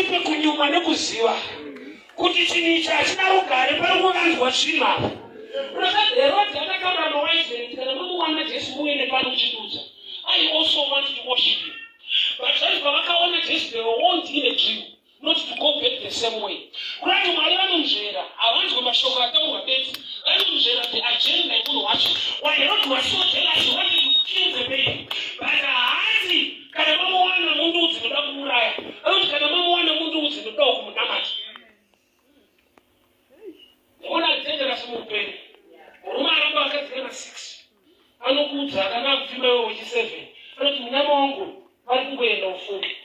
vandipe kunyumwa nekuziva kuti chinhu ichi hachina rugare, pari kuvanzwa zvinhu apa. Herodi akataura mawise men kuti kana mamuwana Jesu muuye pano muchitiudza. I also want to worship him. But zvanzi pavakaona Jesu, they were warned in a dream not to go back the same way. Kurati Mwari vanonzvera, havanzwe mashoko ataurwa bedzi, vanonzvera the agenda yemunhu wacho. Why Herod was so jealous, he wanted to kill the baby. But haati kana mamuwana mundiudzi ndoda kumuuraya, anoti kana mamuwana mundiudzi ndodawo kumunamata. Muona dangerous muupenyu. Murume aramba vakadzi kana 6 anokuudza akana akupfimba iwe wechi 7 anoti munyama wangu vari kungoenda ufunge.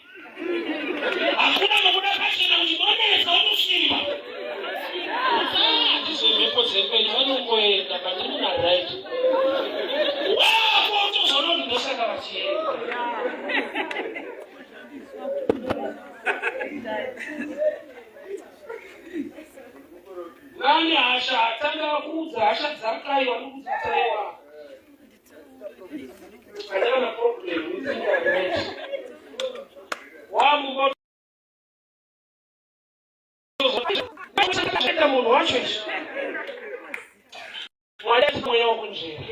Hakuna nokuda pachena kuti ndonetsa unosimba. Handizemhepo dzekwenyu vanongoenda but muna right. Wako utozoona kuti ndosaka vachienda. Vane hasha atanga kuudza hasha dzakai vanokuudza taiwa. Kana problem you think I'm right. Wamumba munhu wacho izvi. Mwari ati mweya wokunzvera.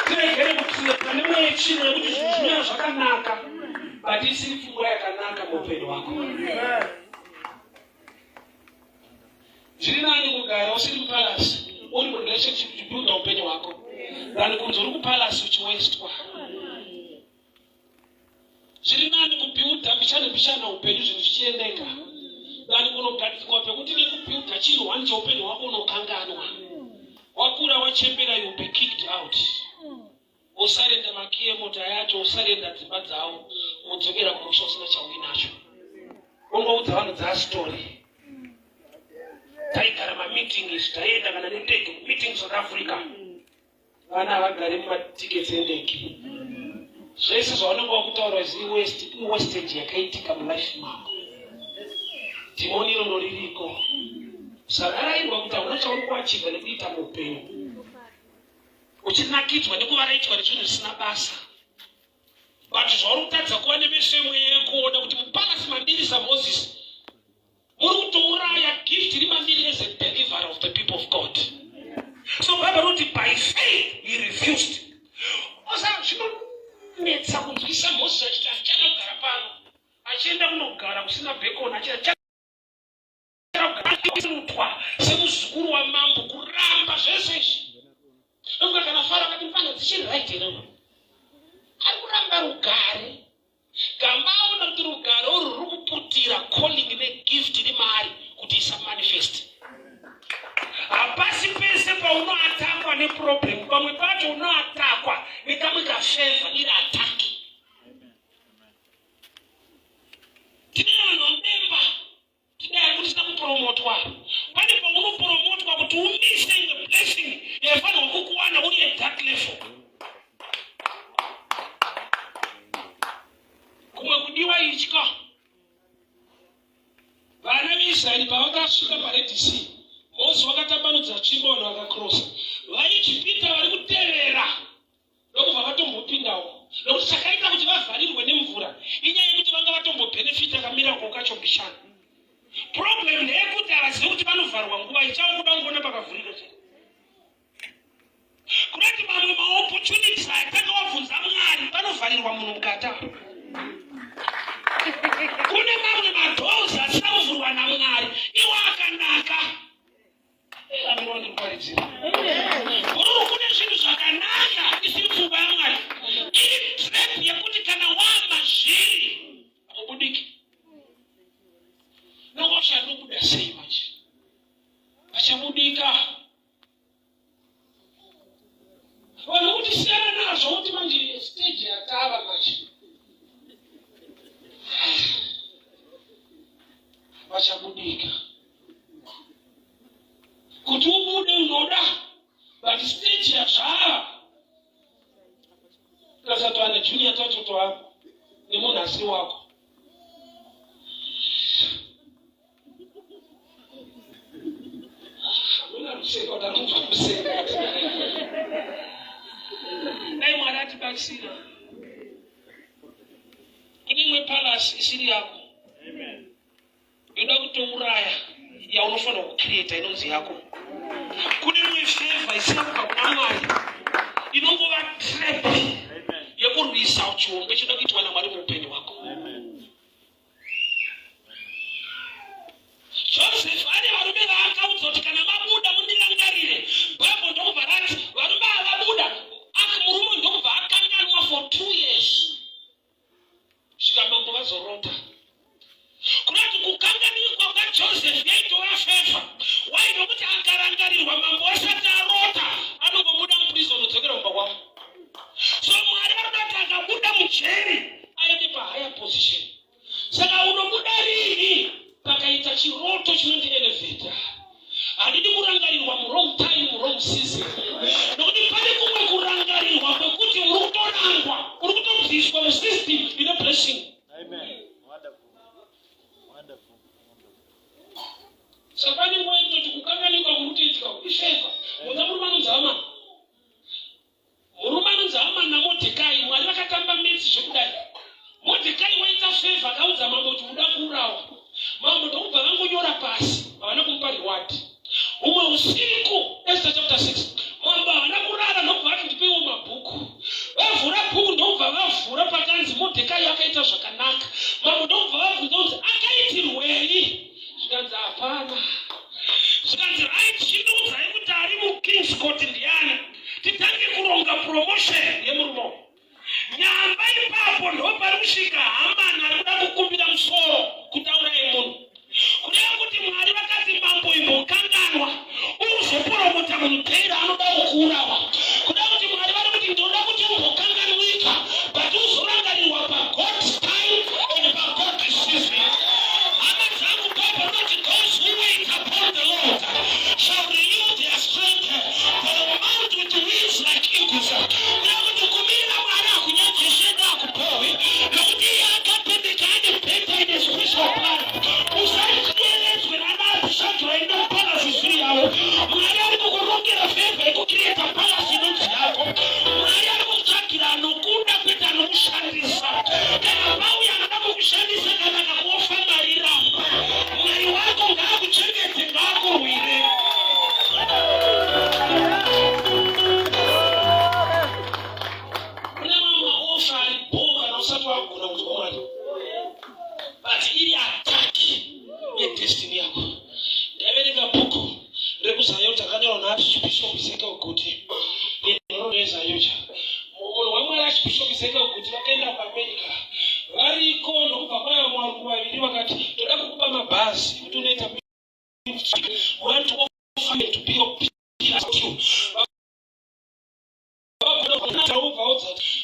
Tiregere kutinetsa nemweya yetsvina yekuti zvinhu zvinouya zvakanaka but isiri pfungwa yakanaka muupenyu hwako. Zviri nani kugara usiri mupalasi uri murelationship uchibuilda upenyu hwako than kunzi uri kupalasi uchiwestwa. Zviri nani kubuilda mbichana mbichana upenyu zvinhu zvichiendeka than kunogadzikwa pekuti nekubuilda chinhu one cheupenyu hwako unokanganwa. Wakura wachembera you will be kicked out. Usarenda makiyi emota yacho, usarenda dzimba dzavo, wodzokera kumusha usina chauinacho. Ungoudza vanhu dzastori. Taigara mameeting izvi, taienda kana nendege kumeeting South Africa. Vana havagari mumatickets endege. Zvese zvaunenge wakutaura is iwastage yakaitika mulife mako. Dhimoni iroro ririko. Usararairwa kuti hauna chauri kuachivha nekuita muupenyu. Uchinakidzwa nekuvaraidzwa nezvinhu zvisina basa. But zvauri kutadza kuva nemeso emweya yekuona kuti mupalasi mandiri saMoses muri kutouraya gift iri mandiri as a deliverer of the people of God. So Bible rinoti by faith he refused. Osa zvinonetsa kunzwisa Moses achiti handichada kugara pano, achienda kunogara kusina bacon, achienda kutwa semuzukuru wamambo kuramba zvese izvi. Ndofunga kana Faro akati mfana dzichiri right here uyu? Ari kuramba rugare. Gamba aona kuti rugare urwu ruri kuputira calling negift iri maari kuti isamanifest. Hapasi pese paunoatakwa neproblem, pamwe pacho unoatakwa nekamwe kafevha iri ataki. Tine vanhu vanodemba Tidai kuti tisina kupromotwa. Pane paunopromotwa kuti umise imwe blessing yaifanirwa kukuwana uri at that level. Kumwe kudiwa itya. Vana veIsraeri pavakasvika paRed Sea, Mozisi wakatambanudza tsvimbo vanhu vakakrosa. VaIjipita vari kutevera ndokubva vatombopindawo nokuti chakaita kuti vavharirwe nemvura inyaya yekuti vanga vatombobhenefita kamirako kacho mbishana. Problem ndeyekuti havazivi kuti vanovharwa nguva ichavo kuda kungoona pakavhurika chete. Kunoti mamwe maopportunities aya tanga wabvunza Mwari panovharirwa munhu mukati apa. Kune mamwe madoors asina kuvhurwa naMwari iwo akanaka. Bhururu kune zvinhu zvakanaka isiri pfungwa yaMwari. Iri trap yekuti kana wamazviri haubudiki. Nokosha nobuda sei manje? Pachabudika. Vanhu kuti siyana nazvo kuti manje stage yatava manje. Pachabudika. Kuti ubude unoda but stage yazvava tikasatowana junior tacho toapa nemunhu asiri wako. Dai Mwari atibatsira. Kune imwe palace isiri yako. Yoda kutouraya yaunofanira kucreata inonzi yako. Kune imwe favor isina kubva kuna Mwari inongova trap yekurwisa chihombe chinoda kuitwa naMwari muupenyu hwako. Joseph ane varume vaakaudza kuti kana mabuda mundirangarire. Bible ndokubva rati varume ava vabuda, murume ndokubva akanganwa for 2 years. Svika mambo vazorota. Kunoti kukanganikwa kwaJoseph yaitova favor. Why? Nokuti akarangarirwa mambo asati arota anongobuda muprison odzokera kumba kwavo. So Mwari vanoda kuti akabuda mujeri aende pahigher position. Saka unobuda rini pakaita chiroto chinondi elevata? Handidi kurangarirwa muwrong time, muwrong season, nokuti pane kumwe kurangarirwa kwekuti uri kutorangwa, uri kutobviswa musystem ine blessing. Saka pane nguva yekutoti kukanganikwa kuri kutoitika ifavor. Mudza murume anonzi Hamani. Murume anonzi Hamani naModhekai, Mwari vakatamba metsi zvekudai. Modhekai waita favor, akaudza mambo kuti uda kuurawa. Mambo ndokubva vangonyora pasi, havana kumupa reward. Umwe usiku, Esther chapter 6, mambo havana kurara ndokubva vati ndipeiwo mabhuku. Vavhura bhuku ndokubva vavhura pakanzi Modhekai akaita zvakanaka. Mambo ndokubva vabvunza kunzi akaitirwei? Zvikanzi hapana. Zvikanzi right, chindiudzai kuti ari muKing's Court ndiani? Titange kuronga promotion yemurume uyu. Nyamba ipapo ndopari kusvika Hamani ari kuda kukumbira musoro kuti auraye munhu. Kureva kuti Mwari vakati mambo imbokanganwa uzoporomota munhu dheira anoda kukuurawa. Kureva kuti Mwari vari kuti ndinoda kuti umbokanganwika but uzorangarirwa paGod's time and paGod's season. Hama dzangu, Bible rinoti those who wait upon the Lord shall renew their strength, they will mount with wings like eagles. Kureva kuti kumirira Mwari hakunyadziswe ndakupowe, nokuti iye akatendeka ane better ine special plan. Usatyeredzwe nanaAbhishagira ine palace isiri yavo. Mwari ari kukurongera favor yekucreata palace inonzi yako. Mwari ari kukutsvagira anokuda kwete anokushandisa. Kana pauya anoda kukushandisa kana akakuofa mari, ramba. Mwari wako ngaakuchengete, ngaakurwire. Kune mamwe maofa ari bhoo kana usati wagona kunzwa Mwari, but iri attack yedestiny yako. Ndaverenga bhuku rekuZAOGA rakanyorwa naArchbishop Ezekiel Guti, yenhoroondo yeZAOGA. Munhu waMwari Archbishop Ezekiel Guti vakaenda kuAmerica, variko ndokubva kwaya varungu vaviri vakati toda kukupa mabhazi kuti unoita want to offer to be your you.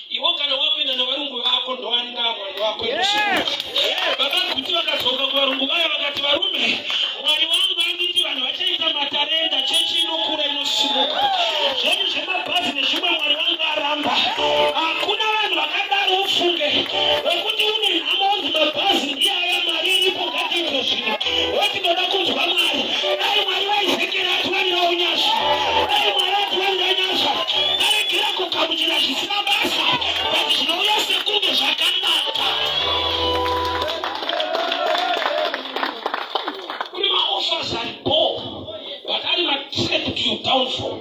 Iwo kana wakuenda navarungu vako ndoanenge amwari wako. Baba Guti vakadzoka kuvarungu vaya vakati, varume, Mwari wangu anditi vanhu vachaita matarenda, chechi inokura inosimuka, zvenyu zvemabhazi nezvimwe Mwari wangu aramba. Hakuna vanhu vakadaro ufunge, wekuti une nhamo unzi mabhazi ndiye aya, mari iripo, ngatiitwe zvinhu. Woti ndoda kunzwa Mwari. Dai Mwari vaIzekeri atiwanirawo nyasha, dai Mwari atiwanira nyasha, taregera kugamuchira zvisina basa but zvinouya sekunge zvakanaka. Kune maoffers ari bho but ari matrap to your downfall.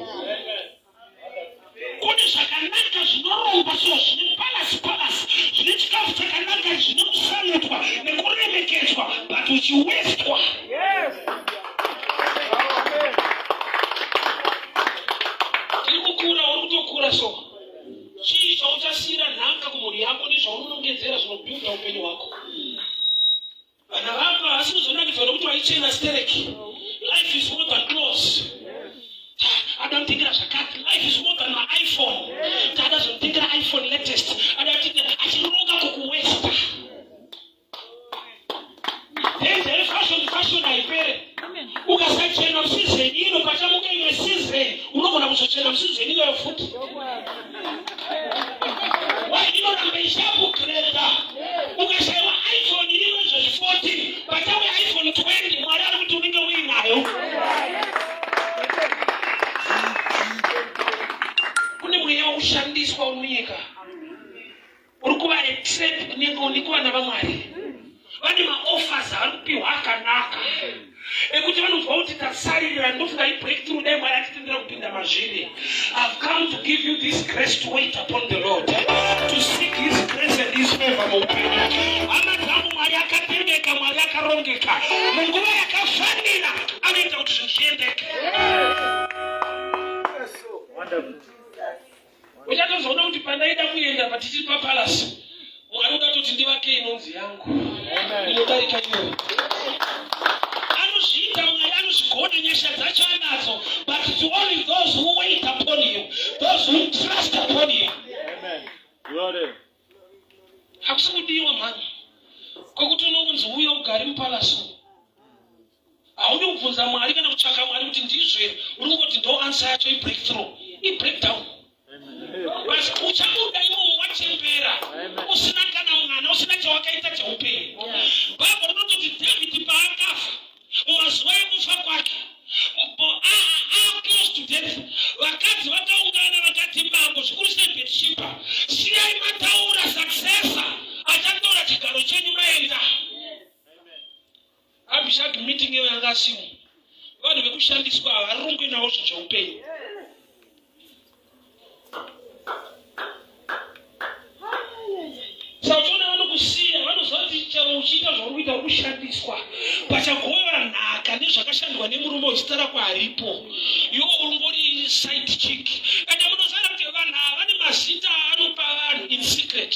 Kune zvakanaka zvinorongwa so, zvine palace palace, zvine chikafu chakanaka, zvine kusalutwa nekuremekedzwa, but uchiwestwa. Tiri kukura, uri kutokura, so chii chauchasiyira nhaka kumhuri yako nezvaunonongedzera zvinobhuilda upenyu hwako? Vana vako havasi kuzonakidzwa nokuti waichena stereki. Life is more than clothes. Ada kutengera zvakati. Life is more than maiPhone. Ada zomutengera iPhone latest, ada kutengera, achironga kukuwesta. Danger yefashion, fashion haipere. Ukasachena museason ino, pachamuka imwe season unogona kuzochena museason iyoyo futi. Why? Inoramba ichiupgrada. Ukashayiwa iPhone ino izvozvi 14, pachauya iPhone 20, Mwari ari kuti unenge uinayo. Kune mweya wekushandiswa uri munyika uri kuva a trap kunenge kuvana vaMwari. akanaka ekuti vanonzwa kuti tasaririra. Ndofunga ibreakthrough, dai Mwari atitendera kupinda mazviri. I've come to give you this grace to wait upon the Lord, to seek his grace and his favor muupenyu. Hama dzangu, Mwari akatendeka, Mwari akarongeka. Munguva yakafanira anoita kuti zvinhu zviendeke. Uchatozoona kuti pandaida kuenda patichiri papalasi, Mwari udatoti ndivake inonzi yangu inodarika iyoyo. Anozviita Mwari, anozvigona, nyasha dzacho anadzo, but it's only those who wait upon him, those who trust upon him. Hakusi kudiwa mhani kwekuti unongonzi uya ugare mupalasi. Haudi kubvunza Mwari kana kutsvaka Mwari kuti ndizvo here. Uri kungoti ndo answer yacho, ibreakthrough, ibreakdown. But uchabuda imomo wachembera, usina kana mwana, usina chawakaita cheupenyu. Bhaibheri rinototi David paakafa, mumazuva ekufa kwake, close to death, vakadzi vakaungana vakati, "Mambo, zvikuru sei Betsheba, siyai mataura successor achatora chigaro chenyu maenda." Abhishagi meeting iyo yanga asimo. Vanhu vekushandiswa havarongwe navo zvinhu zveupenyu. Saka uchiona vanokusiya, vanoziva kuti chero uchiita zvauri kuita uri kushandiswa. Pachagovewa nhaka nezvakashandwa nemurume wezita rako haripo, iwo uri side chick. Ende munoziva kuti vanhu ava vane mazita aanopa vanhu in secret.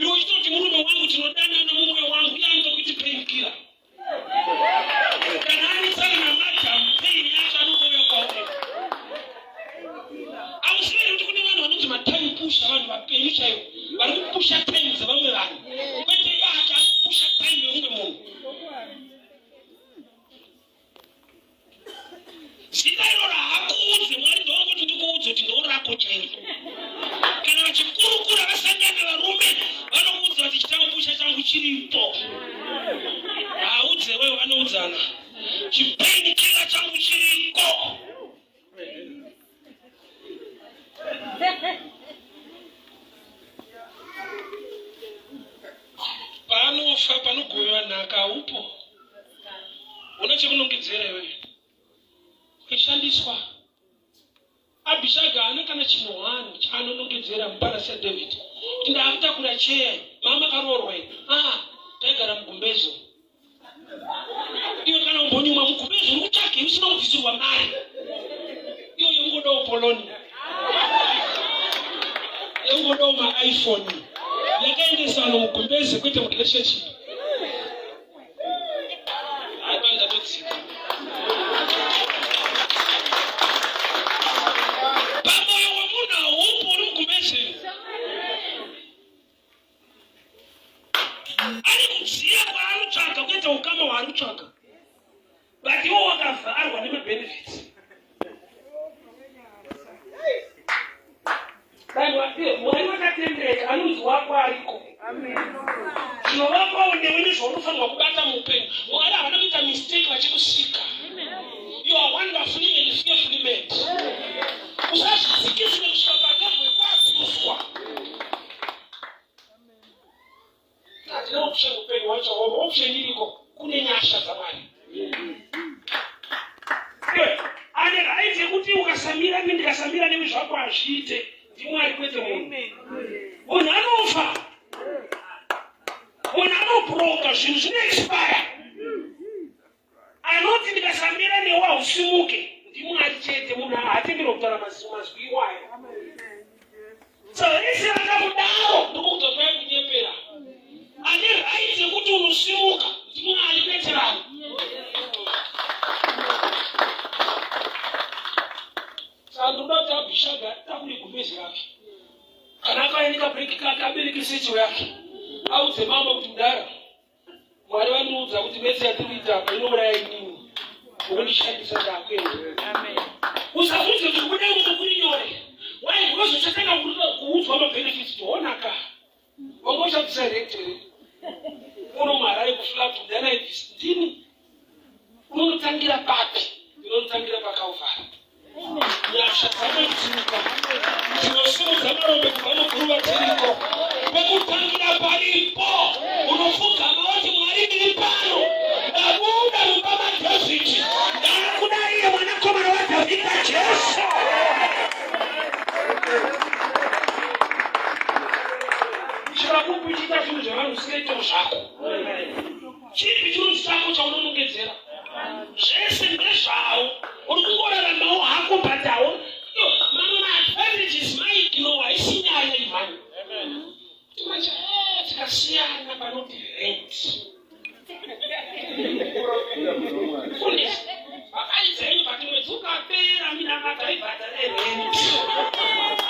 Iwe uchitoti murume wangu, tinodanana, mumwe wangu, iye anotokuti painkiller. Kana anetsana namadam, pain yacho anongouya kwauri. Auzivi kuti kune vanhu vanonzi matime pusher, vanhu vapenyu chaivo vari kupusha time dzevamwe vanhu, kwete yake, ari kupusha time yeumwe munhu. Zita iroro haakuudze Mwari, ndowangoti ndikuudze kuti ndorako chairo. Kana vachikurukura vasangana varume, vanokuudza kuti chitamupusha changu chiripo. Haudze wewe, vanoudzana, chipainkiller changu chiriko. Paanofa, panogovewa nhaka, haupo. Una chekunongedzera iwewe kuishandiswa. Abhishaga haana kana chinhu hwani chaanonongedzera mupalasi yaDavid kuti ndaakutakura cheya. Mama karoorwa here? Aa, taigara mugumbezo. Iyo kana umbonyumwa mugumbezo, uri kutsvage usina kubvisirwa mari iyo yeungodawo poloni, yeungodawo maiPhone, yakaendesa vanhu mugumbeze, kwete murelationship. Aipa, ndatodzika. Pamoyo wemunhu haupo, uri mugumbezeni, ari kuziya kwaanotsvaga kuita ukama hwaari kutsvaga, but iwo wakavharwa nemabenefits. Mwari vakatendeka, anonzi wako ariko, zvinovakwawo newe nezvaunofanirwa kubata muupenyu. Mwari havana kuita mistake vachikusika. You are wonderfully and fearfully made. Usazvidzikisire kusvika palevel yekuabuswa. Hatina option upenyu hwacho, option iriko kune nyasha dzaMwari. Ane right yekuti ukasamira, ndikasamira newe, zvako hazviite. NdiMwari, kwete munhu. Munhu anofa, munhu anobroka, zvinhu zvinoexpire. Anoti ndikasamira newe hausimuke ndiMwari chete. Munhu haatenderwa kutaura mazwi iwayo. Saka ese akakudaro, ndikuudza kwai kunyepera. Ane right yekuti unosimuka ndiMwari, kwete vanhu. Saka ndinoda kuti Abhishaga takure gumbezi rake. Kana akaenda kabreak kake, abereke satchel yake, audze mama kuti, "Mudara, Mwari vandiudza kuti mesi yatiri kuita apa inouraya inini, ukundishandisa, ndakuenda." Usabvunze kuti kubuda imomo kuri nyore. Wai unozochatanga kuudzwa mabenefits, toonaka wanga uchabvisa rent here uno muHarare kuflat ndanaibvisa ndini. Unonotangira papi? Ndinonotangira paKalvari. Nyasha dzanodzika, dzinosimudza marombe kubva muguruva. Tiriko pekutangira paripo. Unopfugama woti, "Mwari, ndiri pano, ndabuda." Chipi chinonzi chako chaunonongedzera? Zvese ndezvawo. Uri kungoraramawo hako but hawo. Mamwe maadvantages maignore haisi nyaya imhani. Manje tikasiyana panoti rent. Mfundisi, vakaidza henyu but mwedzi ukapera minamato haibhadhare rent.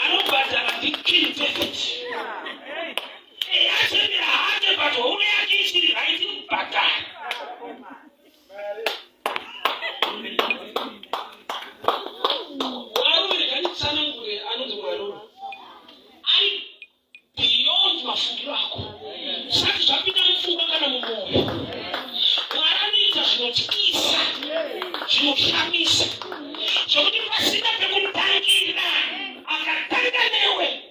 Anobhadhara ndiKing David. Achemera hake but homwe yake ichiri right kubhadhara. Mwari rega nditsanangure anonzi Mwari uyu. Ari beyond mafungiro ako. Zvisati zvapinda mupfungwa kana mumwoyo. Mwari anoita zvinotyisa, zvinoshamisa, zvekuti pasina pekutangira akatanga newe.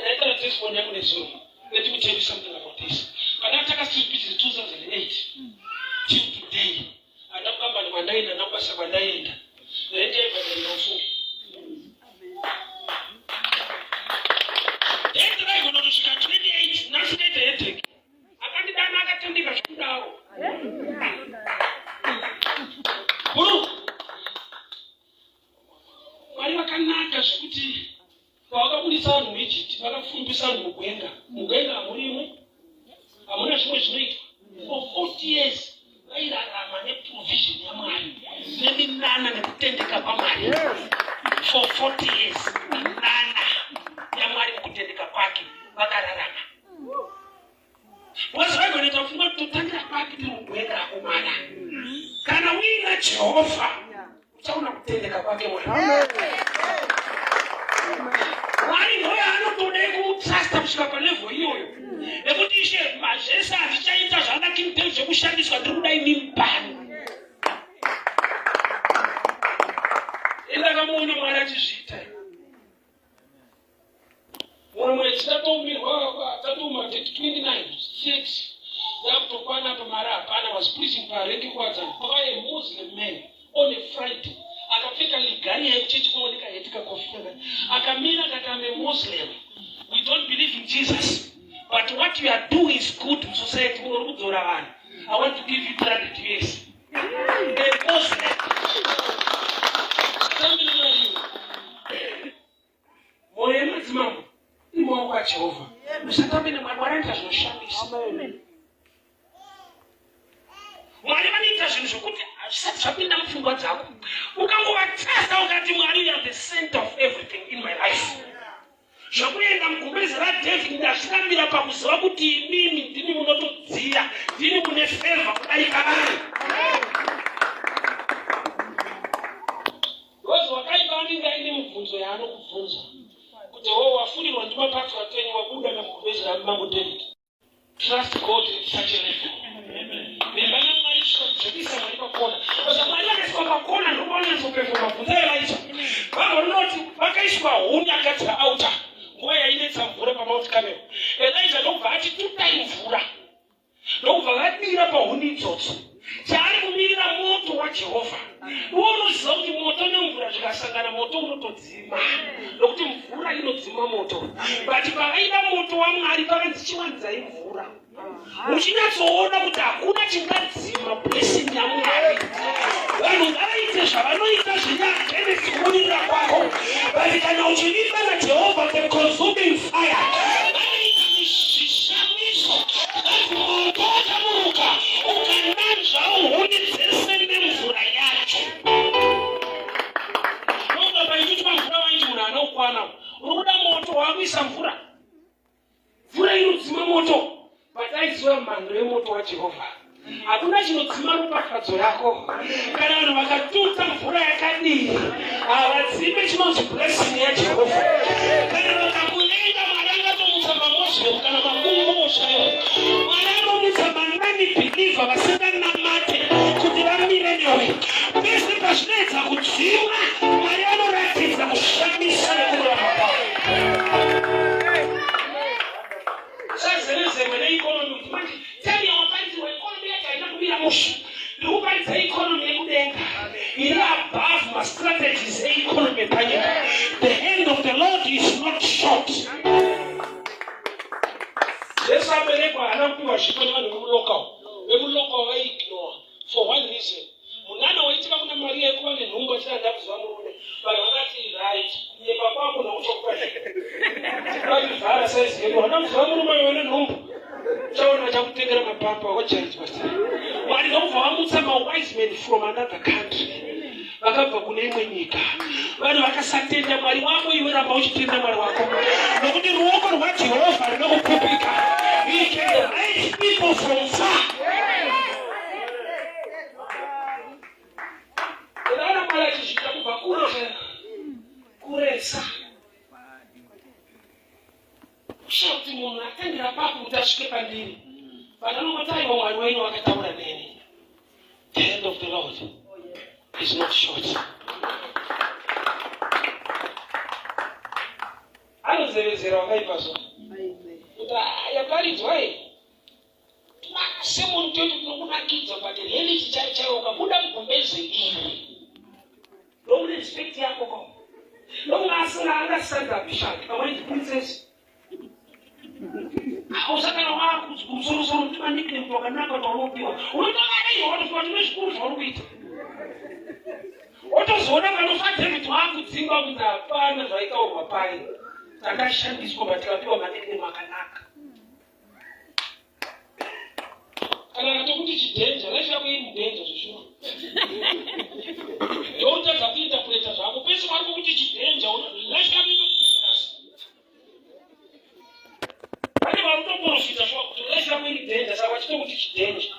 Ndaitaura testimony yangu nezuro. Let me tell you something about this. Kana takasipitisa 2008 till today, handa kukambani kwandaenda, handa kubasa kwandaenda. Rent yaibhadharira ufunge. Rent raigona kutosvika 28, nhasi ndaita headache. Akandidana akatendeka zvekudaro. Bro, Mwari vakanaka zvekuti pavakabudisa vanhu muEgypt vakapfumbisa vanhu mugwenga. Mugwenga hamurimwe, hamuna zvimwe zvinoitwa. For 40 years vairarama neprovision yaMwari neminana nekutendeka kwaMwari. For 40 years minana yaMwari mukutendeka kwake vakararama. Because vaigona kufunga kuti totangira papi tiri mugwenga akomana. Kana uina Jehovha uchaona kutendeka kwake Mwari. Mwari ndoyo anotoda kutrusta kusvika palevel iyoyo. Nekuti ishe mazvese hazvichaita zvana King David zvekushandiswa ndiri kuda inini pano. Ndakamuona Mwari achizviita. Mumwe mwedzi tatoumirwa tatouma date 29 30 yakutokwana apa mari hapana was preaching parengi kuwadzana kwakauya a muslim man on a Friday akapfeka ligari yekuchechi kwaoneka heti kakofina akamira akati I'm a Muslim we don't believe in Jesus but what you are doing is good in society uri kudzora vanhu I want to give you 300 US a Muslim Mwoyo yemadzimambo iri mumaoko aJehovha. Musatambe naMwari, Mwari anoita zvinoshamisa. Mwari vanoita zvinhu zvokuti hazvisati zvapinda mupfungwa dzako. Ukangovatasa ukati Mwari, you are the center of everything in my life. Zvokuenda mugumbeze raDavid ndazvirambira pakuziva kuti imimi ndimi munotodziya, ndimi mune favor kudarika vanhu. Because wakaipa anenge aine mubvunzo yaanokubvunza kuti ho wafurirwa ndimapatwa tenyu wabuda namugumbezi ramambo David. Trust God at such a level. Vimba naMwari kusvika kudzokisa Mwari pakona. Because Mwari vakaiswa pakona ndopavanonyatsoperforma bvunza Elijah. Bible rinoti vakaiswa huni agadzira altar nguva yainetsa mvura paMount Carmel. Elijah ndokubva ati tutai mvura. Ndokubva vadira pahuni idzodzo. Chaari kumirira moto waJehovha. Iwe unoziva kuti moto nemvura zvikasangana moto unotodzima nokuti mvura inodzima moto. But pavaida moto waMwari pakanzi chiwanzai mvura. Muchinyatsoona kuti hakuna chingadzima blessing yaMwari. Vanhu ngavaite zvavanoita zviri against kubudirira kwako. But kana uchivimba naJehovha the consuming fire vanoita zvishamiso vanzi moto wakaburuka ukananzva huni dzese nemvura yacho. Ndofunga paitutwa mvura waiti munhu anokwana uri kuda moto waakuisa mvura Mvura inodzima moto, but aiziva mhando yemoto waJehovha. Hakuna chinodzima ropafadzo yako. Kana vanhu vakatuta mvura yakadii, havadzime chinonzi blessing yaJehovha. Kana vakakuvenga, Mwari angatomutsa maMuslim kana makunguwo chaiwo. Mwari anomutsa manani believer vasinganamate kuti vamire newe. Pese pazvinoedza kudzimwa, Mwari anoratidza kushamisa nekururama kwavo. Usazerezerwe neeconomy kuti manje tell your waparidzirwa economy yacho haina kumira mushe. Ndiri kuparidza economy yekudenga iri above mastrategies eeconomy epanyika. The hand zvaisvikwa nevanhu vemulocal. Vemulocal vaiignore for one reason. Munana waitika kuna Maria yekuva nenhumbu achiti handina kuziva murume. Vanhu vakati right, kunyepa kwako nakuchokupa. Vaivhara size yedu, handina kuziva murume iwe nenhumbu. Chaona vachakutengera mapampa wakajaidzwa sei. Mwari ndokubva vamutsa mawise men from another country vakabva kune imwe nyika. Vanhu vakasatenda Mwari wako, iwe ramba uchitenda Mwari wako, nokuti ruoko rwaJehovha runokupupika. He can raise people from far. Ndakaona Mwari achizviita kubva kure kuresa kushaya kuti munhu atangira papi kuti asvike pandiri but anongoti aiwa Mwari wenyu wakataura neni. The hand of the Lord is not short. Anozevezera wakaipa so kuti yaparidzwa iyi tumasemoni twedu tunokunakidza but reality chaiyo chaiyo ukabuda mugumbeze iri ndokuti respect yako ko ndokunga asinga angasanda bishop pamwe princess usakana wakumusoro-soro kuti manikname twakanaka twaunopiwa unotovarairwa watopiwa tine zvikuru zvauri kuita wotozoona panofa David wakudzingwa kunzi hapana zvaitaurwa pai takashandiswa but tikapiwa manikname akanaka kana akatokuti chidenja life yako iri mudenja zveshuwa ndoutadza kuinterpreta zvako pese vari kukuti chidenja life yako iri dangerous pane vari kutoprofita shuwa kuti life yako iri danger saka vachitokuti chidenja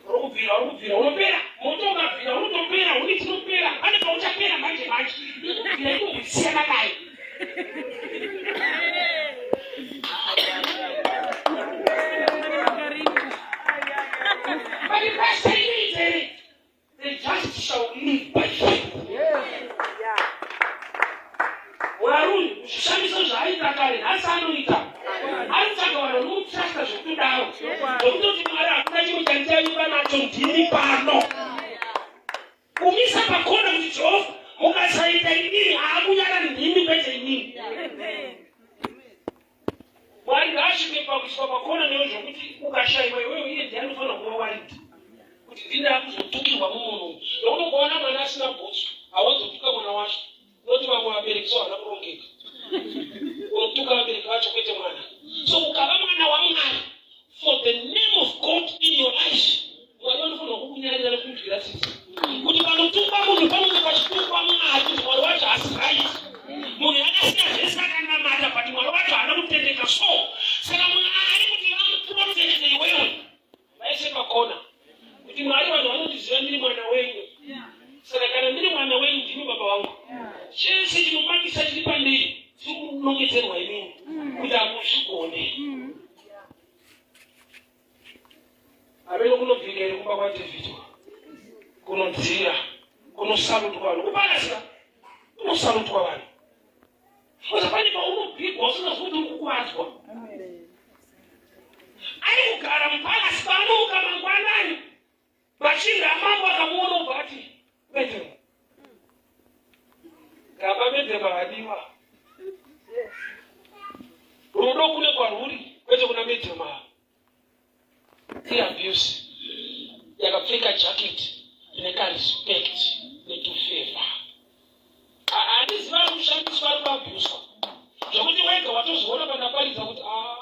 urikubvira urikubvira unopera moto ukabvira unotopera uni tinopera pane pauchapera manje manje ikubvira ikumbosiyana nayo. But pastor inoita here? The just shall live by faith. Mwari uyu zvishamiso zvaaita kare nhasi anoita. Ari kutsvaga vanhu vanomutrasta zvekutodaro. Zvekutoti Mwari hakuna chimwe chandichavimba nacho ndimi pano. Kumisa pakona kuti Jehovha mukasaita inini haakunyara ndimi kwete inini. Mwari ngaasvike pakuiswa pakona newe zvokuti ukashaiwa iwewe iye ndiye anofanira kuva worried kuti ndini ndakuzotukirwa mumunhu nokuti ukaona mwana asina bhutsu hawanzotuka mwana wacho unoti vamwe vabereki so havana kurongeka unotuka vabereki vacho kwete mwana so ukava mwana wamwari for the name of God in your life Mwari vanofanirwa kukunyarira nekunzwira tsitsi kuti panotukwa munhu panenge pachitukwa Mwari kuti Mwari wacho haasi right munhu akasiya zvese akanamata but Mwari wacho haana kutendeka so saka Mwari kuti vamuprotecte iwewe vaise pakona kuti Mwari vanhu vanondiziva ndiri mwana wenyu saka kana ndiri mwana wenyu ndimi baba vangu chese chinomakisa chiri pandiri chiri kunongedzerwa inini kuti hamuzvigone. Hameno kunobvika here kumba kwaDavid kunodzira kunosalutwa vanhu kuparasira kunosalutwa vanhu oza pane paunobigwa usingazivi kuti uri kukuvadzwa ari kugara mupalasi paanomuka mangwanani Machinda amambo akamuona obva ati Medhema. Gamba Medhema vadiwa. Rudo kune kwarwuri kwete kuna Medhema. Iabuse yakapfeka jacket ine karespect netufeva. Handiziva ari kushandiswa ari kuabuswa zvekuti wega watozoona pandaparidza kuti ah,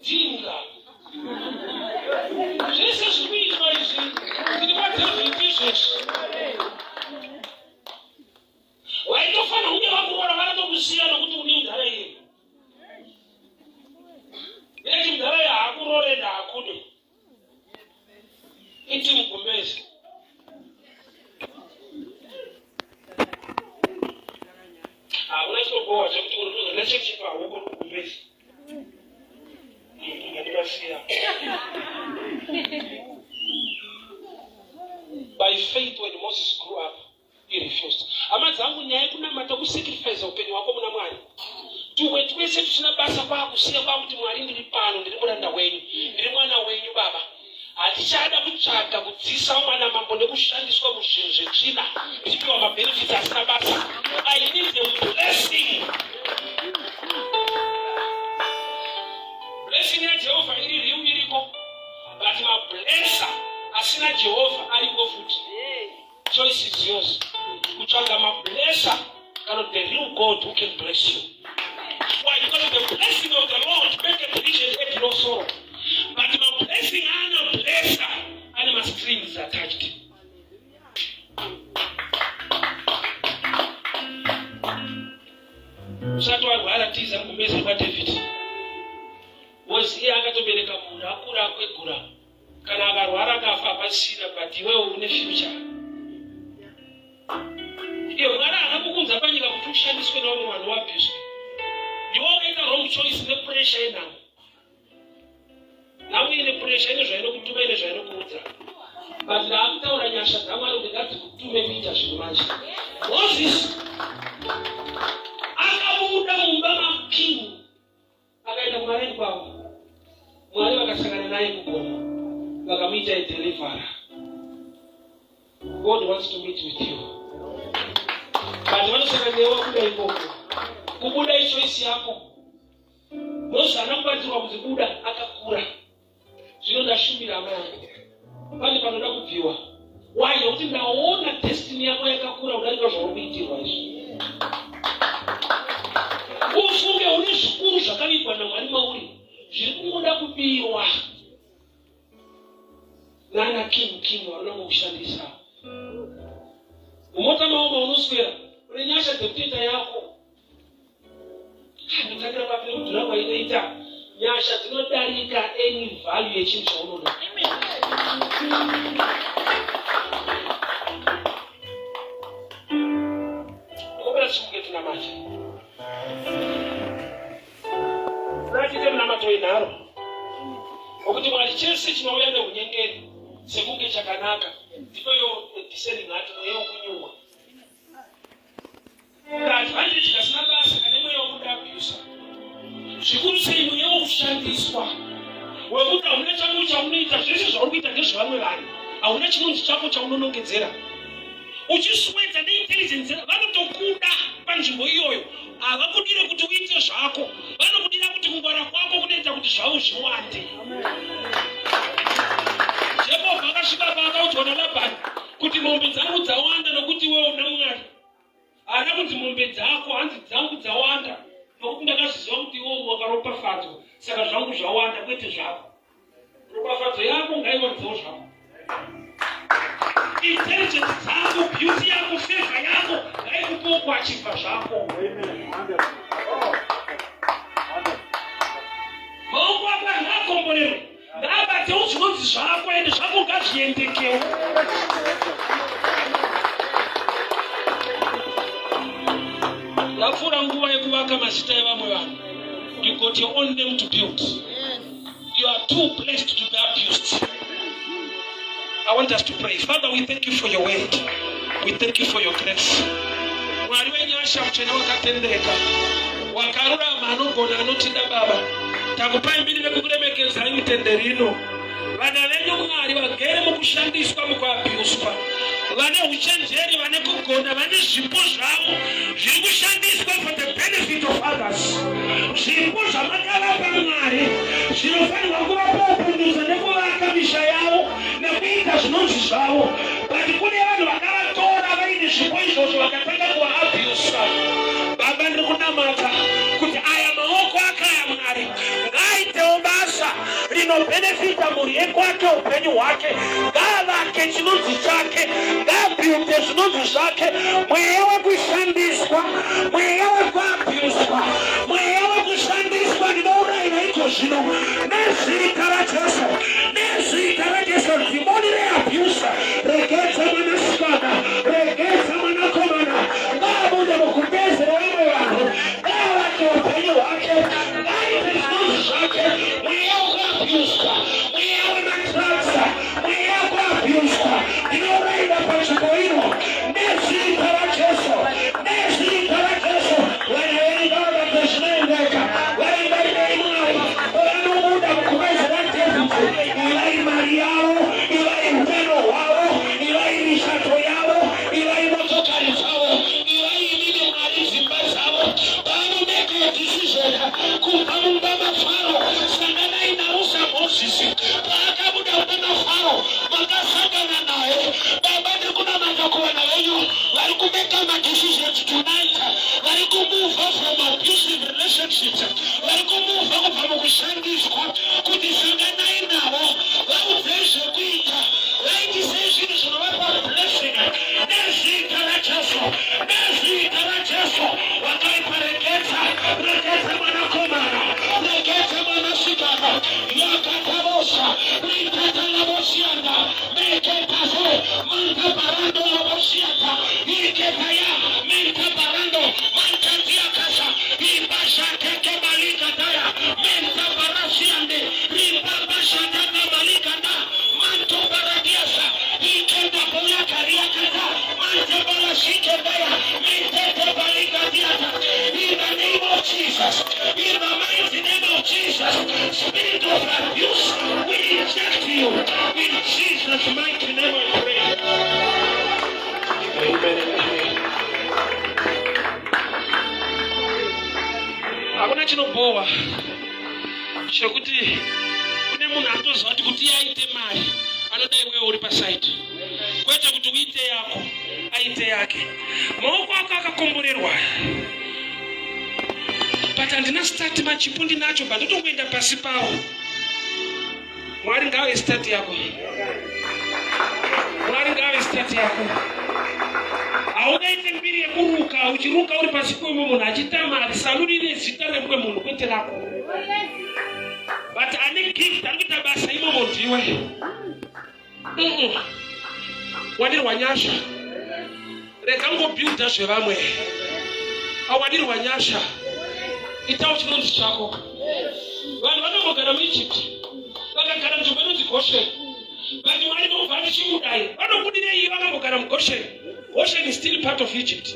Jinga. Zvese zviri kuitwa izvi tiri kwaDavid izvezvi. Waitofanira kunge vakuroora vakatokusiya nokuti une mudhara iye. Eti mudhara iye haakuroore ende haakude. Iti mugumbezi. Hakuna chinobowa chekuti unotoza relationship hauko mugumbezi. Ndikasiya. By faith when Moses grew up he refused. Hama dzangu nyaya yekunamata kusacrifice upenyu hwako muna Mwari. Tumwe twese tusina basa kwakusiya kwakuti Mwari ndiri pano ndiri muranda wenyu ndiri mwana wenyu baba. Hatichada kutsvaga kudzisa mwana mambo nekushandiswa muzvinhu zvetsvina ndichipiwa mabenefits asina basa. I need a blessing. Blessing yaJehovha iri real, iriko, but mablesser asina Jehovha ariko futi. Choice is yours, kutsvaga mablesser kana the real God who can bless you. Why? Because the blessing of the Lord maketh rich and add no sorrow, but mablessing ana blesser ane mastrings attached. Usati warwara, tiza mugumbeze kwaDavid, because iye akatobereka munhu akura, akwegura. Kana akarwara akafa, hapasina, but iwewo une future. Iye Mwari haana kukunza panyika kuti ushandiswe nevamwe vanhu, wabviswe. Ndiwe wakaita wrong choice nepressure yenhamo. Nhamo ine pressure, ine zvainokutuma, ine zvainokuudza, but ndaakutaura nyasha dzaMwari kuti ngadzikutume kuita zvinhu. Manje Moses akabuda mumba making, akaenda kumaraini kwavo. Mwari vakasangana naye mugomo, vakamuita deliverer. God wants to meet with you, but vanosangana newe wabuda ikoko. Kubuda ichoice yako. Moses haana kubatsirwa kunzi buda, akakura. Zvino ndashumira, hama yangu, pane panoda kubviwa. Why? Nekuti ndaona destiny yako yakakura kudarika zvauri kuitirwa izvi. Ufunge, une zvikuru zvakavigwa naMwari mauri, zviri kungoda kubiwa nana king king vanoda kushandisa. Mumota mavo maunoswera, une nyasha dzekutoita yako. Ndotangira papi nekudhura kwainoita? Nyasha dzinodarika any value yechinhu chaunoda. Ndokopera chimuke tinamate. Tiite munamato wenharo wekuti Mwari, chese chinouya neunyengeri sekunge chakanaka, ndipeyo discerning heart, mweya wekunyumwa, advantage kasina basa kane mweya wekuda abusa zvikuru sei, mweya wokushandiswa wekuti hauna chako chaunoita, zvese zvauri kuita ndezvevamwe vanhu, hauna chinonzi chako chaunonongedzera. Uchiswedza neintelligence, vanotokuda panzvimbo iyoyo. Havakudire kuti uite zvako, vanokudira kuti kungwara kwako kunoita kuti zvavo zviwande. Jacob akasvika paakaudzwa naLabhani kuti mombe dzangu dzawanda nokuti iwewo una Mwari. Haana kunzi mombe dzako, hanzi dzangu dzawanda nokuti ndakazviziva kuti iwewo wakaropafadzwa, saka zvangu zvawanda, kwete zvako. Ropafadzo yako ngaiwanzewo zvako. Intelligence dzako, beauty yako, favor yako ngaikupewo kuachivha zvako. Maoko ako angaakomborerwe, ngaabatewo zvinonzi zvako, ende zvako ngazviendekewo. Yapfuura nguva yekuvaka mazita evamwe vanhu. You got your own name to build. You are too blessed to be abused. I want us to pray. Father, we thank you for your word. We thank you for your grace. Mwari wenyasha, mutsvene, wakatendeka, wakarurama, anogona, anotida, Baba, takupai mbiri nekukuremekedzai mutende rino. Vana venyu, Mwari, vagere mukushandiswa, mukuabhuswa, vane uchenjeri, vane kugona, vane zvipo zvavo zviri kushandiswa for the benefit of others. Zvipo zvamakavapa, Mwari, zvinofanirwa kuvapa upundutso nekuvaka misha yavo nekuita zvinonzi zvavo, but kune vanhu vakavatora vaine zvipo izvozvo, vakatanga kuvaabhusa. Baba, ndiri kunamata kuti aya maoko akaya, Mwari, ngaaitewo basa rinobhenefita mhuri yekwake, upenyu hwake. Ngaavake chinonzi chake, ngaabuilde zvinonzi zvake. Mweya wekushandiswa, mweya wekuabhuswa, mweya wekushandiswa, ndinourayira iko zvino nezita raJesu, nezita raJesu. Dhimoni reabuse, regedza mwanasikana, regedza mwanakomana, ngaabude mugumbeze revamwe vanhu, ngaavake upenyu hwake, ngaaite zvinonzi zvake. Mweya wekuabhuswa, mweya wemadrugs, mweya wekuabhuswa, ndinourayira panzvimbo ino nezita raJesu, nezita raJesu. Vana venyu ngavabate zvinoendeka. Varangarirei, Mwari, pavanobuda mugumbeze raDhavhidhi, ivai mari yavo, ivai utano hwavo, ivai misha. Maker madecisions tonight, vari kumuvha from abusive relationships, vari kumuvha kubva mukushandiswa, kuti sanganai navo, vaudzei zvekuita, vaitisei zvinhu zvinovapa blessing. Nezita raJesu, nezita raJesu, wakaipa regedza, regedza mwanakomana, regedza mwanasikana. Yakatavosa ritatalabosianda meketaze mantabarando labosiata iketaya mentabarando mantanziakasa ibashatekebalikataya mentabarasiande ribabashatakamalikata mantobaradiasa ikendabolakariakata mantebalashikendaya mentetebalikatiata. In the name of Jesus, in the mighty name of Jesus, spirit of abuse, we reject you. In Jesus' mighty name I pray. Amen and amen. Hakuna chinobhowa chekuti kune munhu anotoziva kuti kuti iye aite mari anoda iwewe uri pasaidi, kwete kuti uite yako aite yake. Maoko ako akakomborerwa, but handina start. Machipo ndinacho, but ndotongoenda pasi pawo. Mwari ngave start yako, Mwari ngave start yako. Haungaite mbiri yekuruka uchiruka uri pasi pemumwe munhu achiita mari. Saluni ine zita remumwe munhu, kwete rako, but ane gift ari kuita basa imomo ndiwe. Wanirwa nyasha, rega ngobuilda zvevamwe. Awanirwa nyasha, itawo chinonzi chako. Vanhu vakambogara muEgypt, vakagara munzvimbo inonzi Goshen, but Mwari ndokubva tichibudai. Vanobudirei? Vakambogara muGoshen. Goshen is still part of Egypt.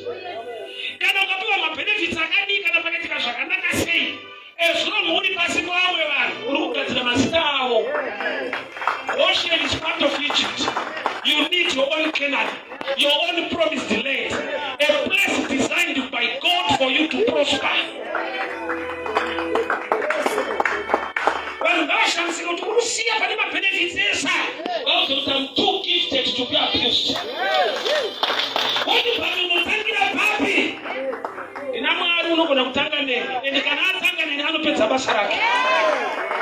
Kana ukapiwa mabenefits akadii, kana pakaitika zvakanaka sei, as long uri pasi pavamwe vanhu, uri kugadzira mazita avo. Goshen is part of Egypt. You need your own Canaan, your own promised land, a place designed by God for you to prosper. Vanhu ngavashamisike kuti uri kusiya pane mabenefits esa. Vaudze kuti I'm too gifted to be abused. Woti pano unotangira papi? Ndina Mwari unogona kutanga neni, and kana atanga neni anopedza basa rake.